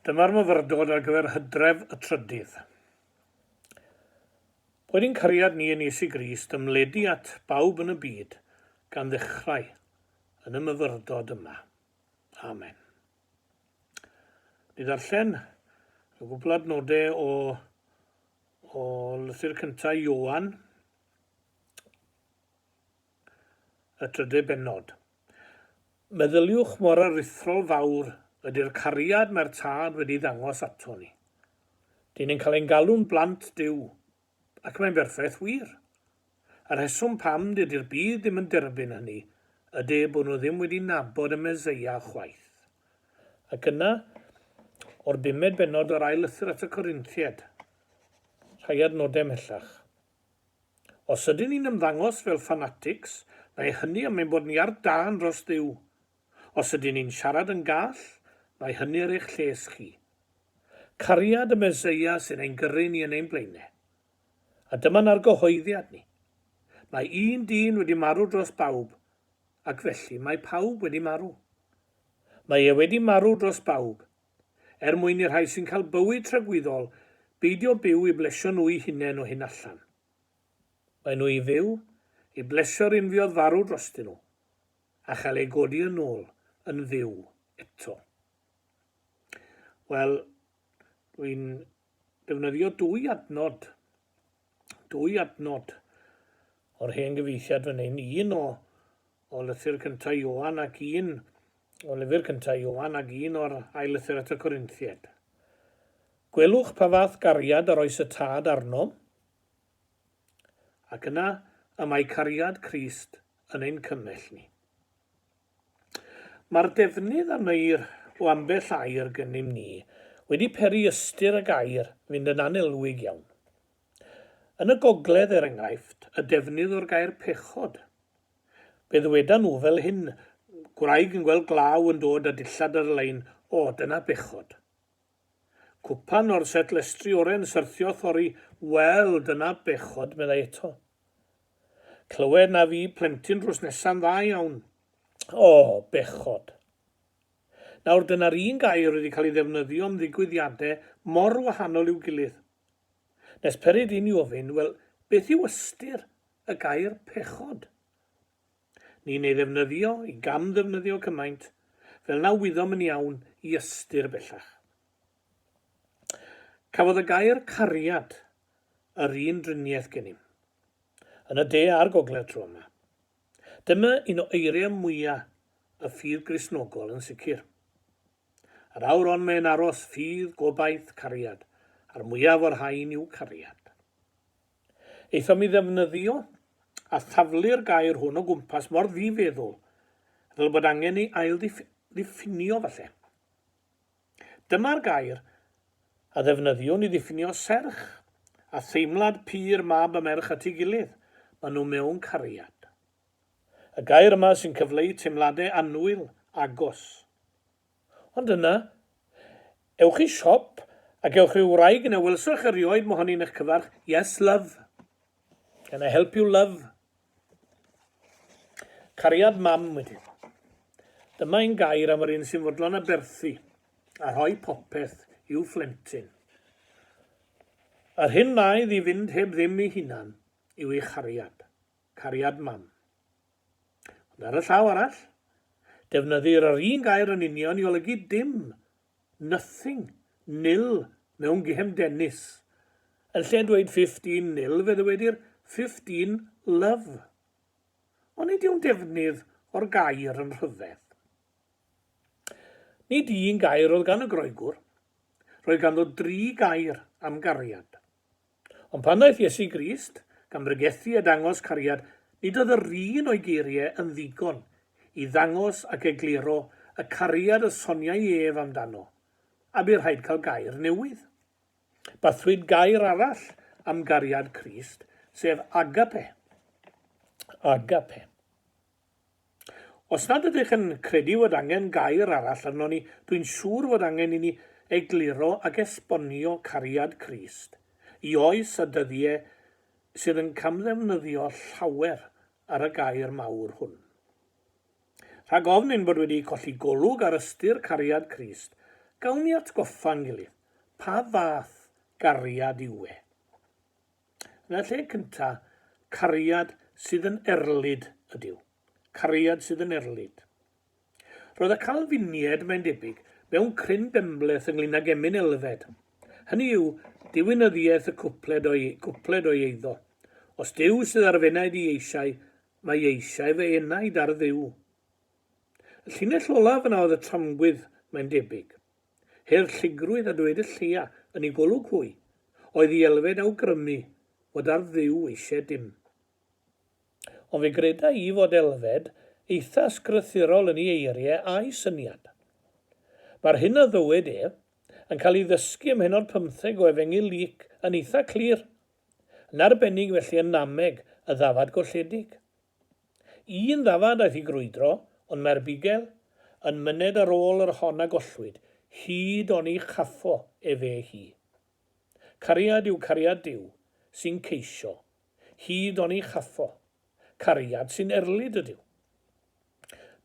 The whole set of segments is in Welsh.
Dyma'r myfyrdod ar gyfer Hydref y Trydydd. Boed ein cariad ni yn Iesu Grist ymledu at bawb yn y byd gan ddechrau yn y myfyrdod yma. Amen. Ni ddarllen y gwbl adnodau o, o lythyr cyntaf Ioan, y trydydd bennod. Meddyliwch mor aruthrol fawr ydy'r cariad mae'r Tad wedi ddangos ato ni. Dyn ni'n cael ein galw'n blant Duw, ac mae'n berffaith wir. Y rheswm pam dydy'r byd ddim yn derbyn hynny ydy eu bod nhw ddim wedi nabod y Meseia chwaith. Ac yna, o'r bumed bennod o'r ail lythyr at y Corinthiaid, rhai adnodau ymhellach. Os ydyn ni'n ymddangos fel ffanatics, mae hynny am ein bod ni ar dân dros Dduw. Os ydyn ni'n siarad yn gall, mae hynny er eich lles chi. Cariad y Meseia sy'n ein gyrru ni yn ein blaenau. A dyma'n argyhoeddiad ni. Mae un dyn wedi marw dros bawb, ac felly mae pawb wedi marw. Mae e wedi marw dros bawb, er mwyn i'r rhai sy'n cael bywyd tragwyddol beidio byw i blesio nhw'u hunain o hyn allan. Maen nhw i fyw i blesio'r un fuodd farw drostyn nhw, a chael eu godi yn ôl yn fyw eto. Wel, dwi'n defnyddio dwy adnod, dwy adnod o'r hen gyfieithiad fan hyn, un o o lythyr cyntaf Ioan ac un o lyfr cyntaf Ioan ac un o'r ail lythyr at y Corinthiaid. Gwelwch pa fath gariad a roes y Tad arnom, ac yna y mae cariad Crist yn ein cymell ni. Mae'r defnydd a wneir o ambell air gennym ni wedi peri ystyr y gair fynd yn annelwig iawn. Yn y gogledd, er enghraifft, y defnydd o'r gair pechod. Fe ddwedan nhw fel hyn, gwraig yn gweld glaw yn dod a dillad ar y lein, o, dyna bechod. Cwpan o'r set lestri oren syrthio thorri, wel, dyna bechod, meddai eto. Clywed na fu plentyn drws nesa'n dda iawn. O, bechod. Nawr, dyna'r un gair wedi cael ei ddefnyddio am ddigwyddiadau mor wahanol i'w gilydd. Nes peryg i ni ofyn, wel, beth yw ystyr y gair pechod? Ni'n ei ddefnyddio, i gam-ddefnyddio cymaint, fel na wyddom yn iawn i ystyr bellach. Cafodd y gair cariad yr un driniaeth gennym, yn y de a'r gogledd tro yma. Dyma un o eiriau mwyaf y ffydd Gristnogol yn sicr. Yr awr hon mae'n aros ffydd, gobaith, cariad, a'r mwyaf o'r rhain yw cariad. Aethom i ddefnyddio a thaflu'r gair hwn o gwmpas mor ddifeddwl, fel bod angen ei ail-ddiffinio falle. Dyma'r gair a ddefnyddiwn i ddiffinio serch a theimlad pur mab a merch at ei gilydd, maen nhw mewn cariad. Y gair yma sy'n cyfleu teimladau annwyl, agos. Ond yna, ewch i siop ac ewch i'w wraig na welsoch erioed mohoni'n eich cyfarch, Yes, love. Can I help you, love? Cariad mam wedyn. Dyma un gair am yr un sy'n fodlon aberthu a rhoi popeth i'w phlentyn. Yr hyn wna iddi fynd heb ddim ei hunan yw ei chariad. Cariad mam. Ond ar y llaw arall, defnyddir yr un gair yn union i olygu dim, nothing, nil, mewn gêm dennis. Yn lle dweud 15 nil, fe ddywedir 15 love. Onid yw'n defnydd o'r gair yn rhyfedd? Nid un gair oedd gan y Groegwr. Roedd ganddo dri gair am gariad. Ond pan ddaeth Iesu Grist, gan bregethu a dangos cariad, nid oedd yr un o'i geiriau yn ddigon i ddangos ac egluro y cariad y soniai ef amdano, a bu rhaid cael gair newydd. Bathwyd gair arall am gariad Crist, sef agape. Agape. Os nad ydych yn credu fod angen gair arall arnon ni, dwi'n siŵr fod angen i ni egluro ac esbonio cariad Crist i oes a dyddie sydd yn camddefnyddio llawer ar y gair mawr hwn. Rhag ofn ein bod wedi colli golwg ar ystyr cariad Crist, Gawn ni atgoffa'n gilydd pa fath gariad yw e. Yn y lle cynta, cariad sydd yn erlid ydyw. Cariad sydd yn erlid. Roedd y Calfiniaid, mae'n debyg, mewn cryn benbleth ynglŷn ag emyn Elfed. Hynny yw, diwinyddiaeth y cwpled o'i, cwpled o'i eiddo. Os Duw sydd ar f'enaid i eisiau, mae eisiau fy enaid ar Dduw. Y llinell olaf yna oedd y tramgwydd, mae'n debyg. Haerllugrwydd a dweud y lleia yn eu golwg hwy, oedd i Elfed awgrymu fod ar Dduw eisiau dim. Ond fe greda i fod Elfed eitha ysgrythurol yn ei eiriau a'i syniad. Mae'r hyn a ddywed ef, yn cael ei ddysgu ym mhennod pymtheg o Efengyl Luc yn eitha clir, yn arbennig felly yn nameg y ddafad golledig. Un ddafad aeth i grwydro, ond mae'r bugail yn myned ar ôl yr hon a gollwyd, hyd oni chaffo efe hi. Cariad yw cariad Duw, sy'n ceisio, hyd oni chaffo. Cariad sy'n erlid ydyw.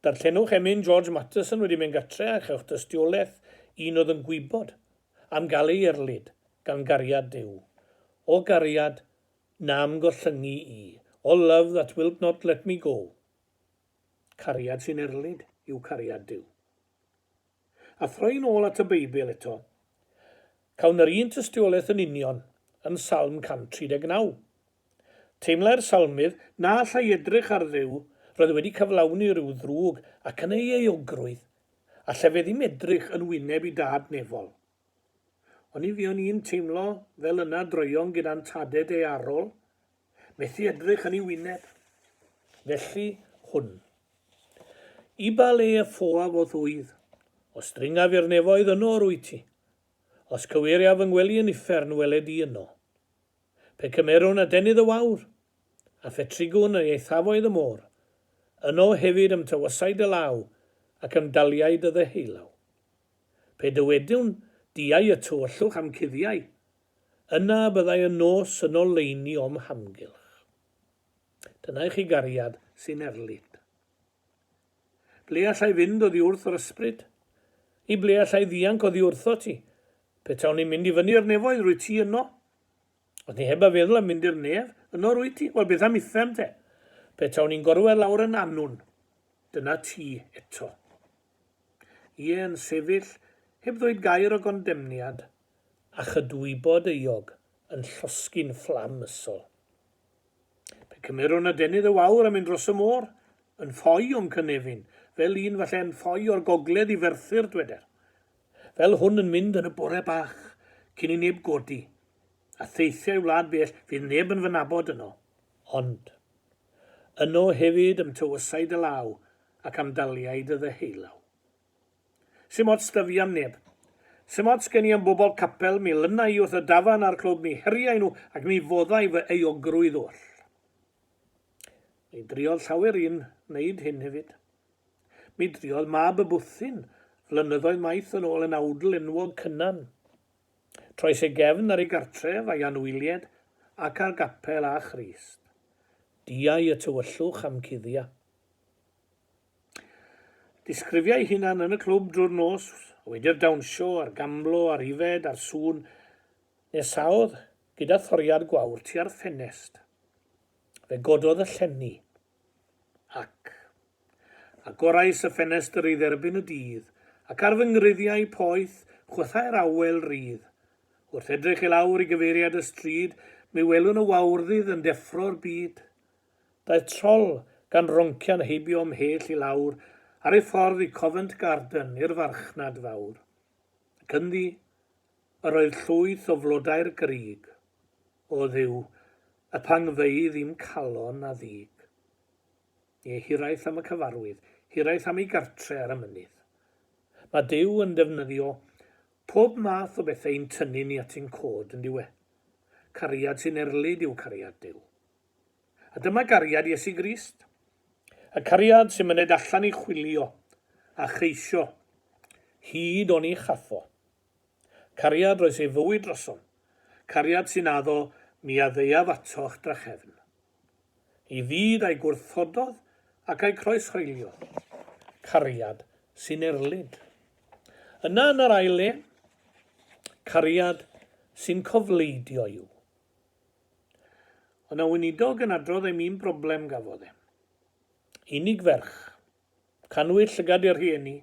Darllenwch emyn George Matheson wedi mynd gatre a chewch dystiolaeth un oedd yn gwybod am gael ei erlid gan gariad Duw. O gariad, Na'm gollyngi i. O love that wilt not let me go. Cariad sy'n erlid yw cariad Duw. A throi'n ôl at y Beibl eto, cawn yr un tystiolaeth yn union yn Salm 139. Teimlai'r salmydd na allai edrych ar Dduw, roedd wedi cyflawni rhyw ddrwg ac yn ei euogrwydd, allai fe ddim edrych yn wyneb i Dad nefol. Oni fuon i'n teimlo fel yna droeon gyda'n tade daearol, methu edrych yn ei wyneb. Felly, hwn. I ba le y ffoaf o'th ŵydd? Os dringaf i'r nefoedd, yno yr wyt ti. Os cyweiriaf fy ngwely yn uffern, wele di yno. Pe cymerwn adenydd y wawr, a phetrigwn yn eithafoedd y môr, yno hefyd ym tywysai dy law, ac ym daliai dy ddeheulaw. Pe dywedwn, diau y tywyllwch a'm cuddiai, yna y byddai y nos yn oleuni o'm hamgylch. Dyna i chi gariad sy'n erlid. Ble allai fynd oddi wrth yr ysbryd? I ble allai ddianc oddi wrtho ti? Petawn i'n mynd i fyny i'r nefoedd, rwyt ti yno. Os ni heb a feddwl am fynd i'r nef, yno rwyt ti. Wel, beth am uffern te? Petawn i'n gorwedd lawr yn Annwn, dyna ti eto. Ie, yn sefyll, heb ddweud gair o gondemniad, a chydwybod euog yn llosgi'n fflam ysol. Pe cymerwn adenydd y wawr a mynd dros y môr, yn ffoi o'm cynefin, fel un falle yn ffoi o'r gogledd i Ferthyr, dweder. Fel hwn yn mynd yn y bore bach, cyn i neb godi, a theithio i wlad bell, fydd neb yn fy nabod yno. Ond, yno hefyd ym tywysai dy law, ac am daliai dy ddeheulaw. Sim ots 'da fi am neb. Sim ots gen i am bobol capel, mi lyna i wrth y dafarn a'r clwb, mi heria i nhw ac mi fodda i fy euogrwydd oll. Mi driodd llawer un wneud hyn hefyd. Mi driodd mab y bwthyn flynyddoedd maith yn ôl yn awdl enwog Cynan. Troes ei gefn ar ei gartref a'i anwylied ac ar gapel a Christ. Diau y tywyllwch am cuddia. Disgrifiai hunan yn y clwb drwy'r nos, wedi'r dawnsio, a'r gamblo, a'r yfed, a'r sŵn. Nesaodd gyda thoriad gwawr tua'r ffenest. Fe gododd y llenni, ac agorais y ffenestr i dderbyn y dydd, ac ar fy ngruddiau poeth chwythai'r awel rydd. Wrth edrych i lawr i gyfeiriad y stryd, mi welwn y wawrddydd yn deffro'r byd. Daeth trol gan roncian heibio ymhell i lawr ar ei ffordd i Covent Garden i'r farchnad fawr. Ac ynddi yr oedd llwyth o flodau'r grug. O Dduw, y pangfeydd i'm calon a ddug. Ie, hiraeth am y cyfarwydd, hiraeth am ei gartre ar y mynydd. Mae Duw yn defnyddio pob math o bethau i'n tynnu ni at ein cod, yn dyw e? Cariad sy'n erlid yw cariad Duw. A dyma gariad Iesu Grist. Y cariad sy'n myned allan i chwilio a cheisio hyd oni chaffo. Cariad roes ei fywyd drosom. Cariad sy'n addo mi a ddeuaf atoch drachefn. Ei fyd a'i gwrthododd ac a'i croeshoeliodd. Cariad sy'n erlid. Yna yn yr ail le, cariad sy'n cofleidio yw. Ond a weinidog yn adrodd am un broblem gafodd e. Unig ferch, cannwyll llygad i'r rhieni,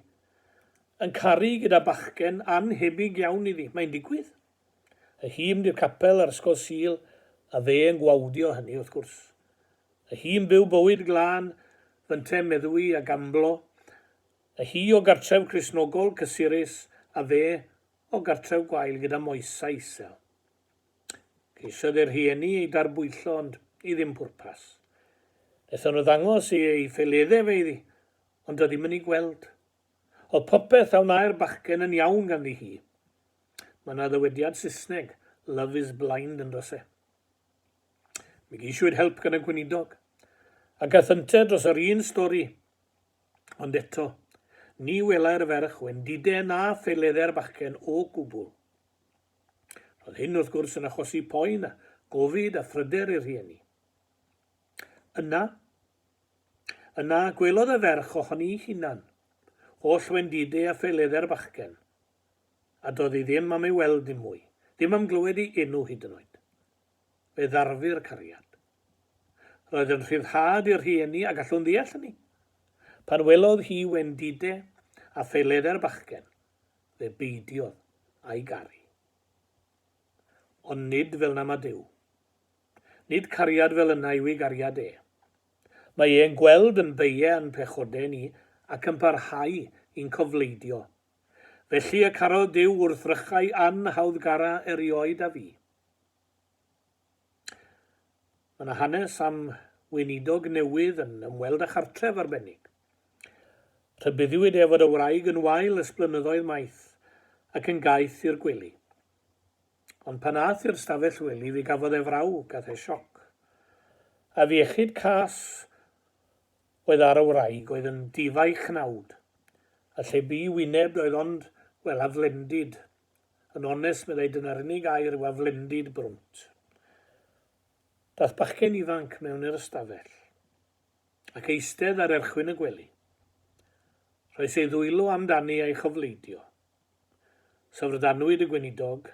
yn caru gyda bachgen annhebyg iawn iddi. Mae'n digwydd. Y hi mynd i'r capel a'r ysgol Sul, a fe yn gwawdio hynny, wrth gwrs. Y hi'n byw bywyd glân, fynte meddwi a gamblo. Y hi o gartref Cristnogol cysurus, a fe o gartref gwael gyda moesau isel. Ceisiodd ei rhieni ei darbwyllo ond i ddim pwrpas. Nethon nhw ddangos i ei ffaeleddau fe iddi, ond doedd ddim yn ei gweld. Oedd popeth a wnâi'r bachgen yn iawn ganddi hi. Mae yna ddywediad Saesneg, love is blind yn does e? Mi geisiwyd help gan y gweinidog, ac aeth ynte dros yr un stori. Ond eto, ni welai'r ferch wendide na ffaeleddau'r bachgen o gwbl. Roedd hyn, wrth gwrs, yn achosi poen a gofid a phryder i'r rhieni. Yna, yna, gwelodd y ferch ohoni'i hunan, holl wendidau a ffaeleddau'r bachgen, a doedd hi ddim am ei weld dim mwy, ddim am glywed ei enw hyd yn oed. Fe ddarfu'r cariad. Roedd yn rhyddhad i'r rhieni a gallwn ddeall hynny. Pan welodd hi wendidau a ffaeleddau'r bachgen, fe beidiodd â'i garu. Ond nid fel 'na mae Duw. Nid cariad fel yna yw ei gariad e. Mae e'n gweld yn beie a'n pechode ni ac yn parhau i'n cofleidio. Felly y carodd Duw wrthrychau anhawddgara erioed a fi. Mae yna hanes am weinidog newydd yn ymweld â chartref arbennig. Rhybuddiwyd ef fod y wraig yn wael ers blynyddoedd maith ac yn gaeth i'r gwely. Ond pan aeth i'r stafell wely fe gafodd e fraw, gath e sioc. Afiechyd cas oedd ar y wraig oedd yn difa'i chnawd, a lle bu wyneb doedd ond, wel, aflendid Yn onest, meddai, dyna'r unig air yw aflendid brwnt. Daeth bachgen ifanc mewn i'r ystafell, ac eistedd ar erchwyn y gwely. Rhoes ei ddwylo amdani a'i chofleidio. Syfrdanwyd y gweinidog,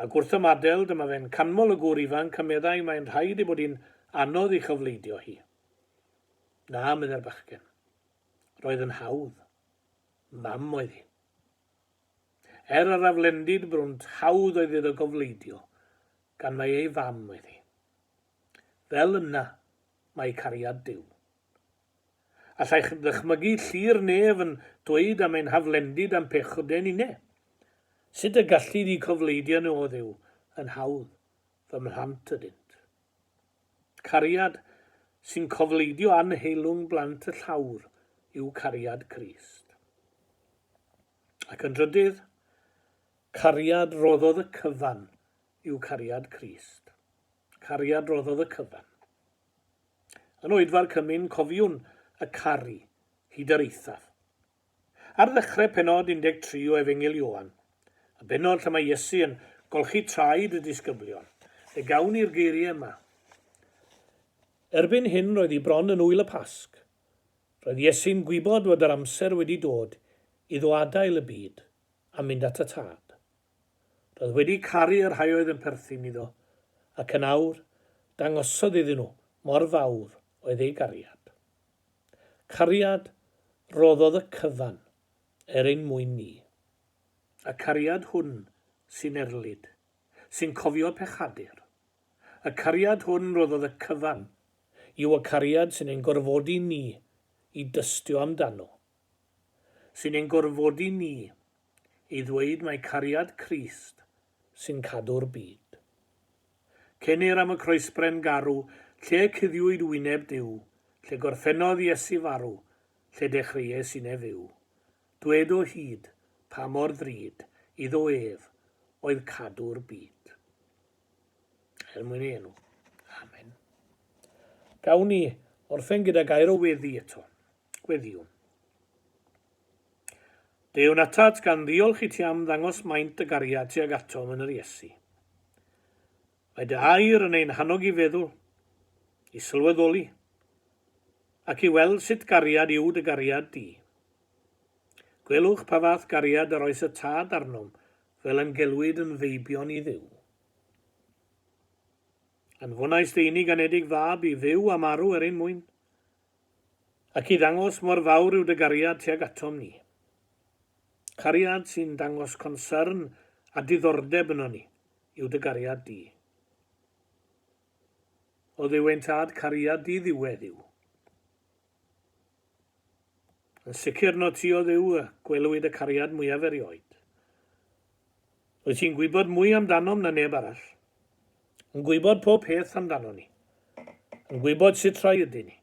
ac wrth ymadael dyma fe'n canmol y gŵr ifanc a meddai mae'n rhaid ei bod hi'n anodd ei chofleidio hi. Na, meddai'r bachgen. Roedd yn hawdd. Mam oedd hi. Er yr aflendid brwnt, hawdd oedd iddo gofleidio, gan mai ei fam oedd hi. Fel yna mae cariad Duw. Allai ddychmygu llu'r nef yn dweud am ein haflendid a'n pechodau ninne? Sut y galli di cofleidio nhw, O Dduw, yn hawdd, fy mhlant ydynt. Cariad sy'n cofleidio anheilwng blant y llawr yw cariad Crist. Ac yn drydydd, cariad roddodd y cyfan yw cariad Crist. Cariad roddodd y cyfan. Yn oedfa'r cymun, cofiwn y caru hyd yr eithaf. Ar ddechrau pennod 13 o Efengyl Ioan, y bennod lle mae Iesu yn golchi traed y disgyblion, fe gawn ni'r geiriau yma. Erbyn hyn roedd hi bron yn ŵyl y Pasg, Roedd Iesu'n gwybod fod yr amser wedi dod iddo adael y byd a mynd at y Tad. Roedd wedi caru y rhai oedd yn perthyn iddo, ac yn awr, dangosodd iddyn nhw mor fawr oedd ei gariad. Cariad roddodd y cyfan er ein mwyn ni. Y cariad hwn sy'n erlid, sy'n cofio pechadur. Y cariad hwn roddodd y cyfan yw y cariad sy'n ein gorfodi ni i dystio amdano, sy'n ein gorfodi ni i ddweud mai cariad Crist sy'n cadw'r byd. Cenir am y croesbren garw lle cuddiwyd wyneb Duw, lle gorffennodd Iesu farw, lle dechreues inne fyw. Dwed o hyd pa mor ddrud iddo ef oedd cadw'r byd. Er mwyn ei enw. Amen. Gawn ni orffen gyda gair o weddi eto. Gweddiwn. Deuwn atat gan ddiolch i ti am ddangos maint dy gariad tuag atom yn yr Iesu. Mae dy air yn ein hannog i feddwl, i sylweddoli, ac i weld sut gariad yw dy gariad di. Gwelwch pa fath gariad yr oes y Tad arnom, fel y'n gelwid yn feibion i Dduw. Anfonais dy unig anedig fab i fyw a marw er ein mwyn, ac i ddangos mor fawr yw dy gariad tuag atom ni. Cariad sy'n dangos consyrn a diddordeb ynon ni yw dy gariad di. O Dduw ein Tad, cariad di-ddiwedd yw. Yn sicr no ti o Dduw y gwelwyd y cariad mwyaf erioed. Wyt ti'n gwybod mwy amdanom na neb arall. Yn gwybod pob peth amdano ni. Yn gwybod sut rhai ydyn ni.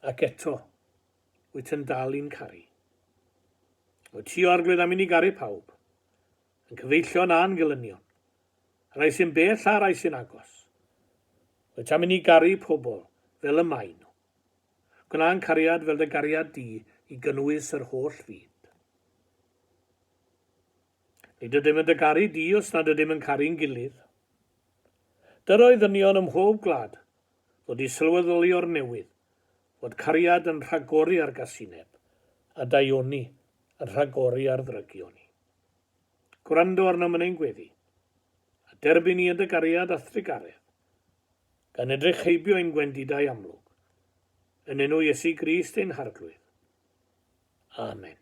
Ac eto, wyt yn dal i'n caru. Wyt ti o Arglwydd am i ni garu pawb, yn cyfeillion a'n gelynion, y rhai sy'n bell a'r rhai sy'n agos. Wyt am i ni garu pobl fel y maen nhw. Gwna'n cariad fel dy gariad di i gynnwys yr holl fyd. Nid ydym yn dy garu di os nad ydym yn caru'n gilydd. Dyroedd ddynion ym mhob gwlad fod i sylweddoli o'r newydd fod cariad yn rhagori ar gasineb a daioni yn rhagori ar ddrygioni. Gwrando arnom yn ein gweddi, a derbyn ni yn dy gariad a'th drugaredd, gan edrych heibio ein gwendidau amlwg. Yn enw Iesu Grist ein Harglwydd. Amen.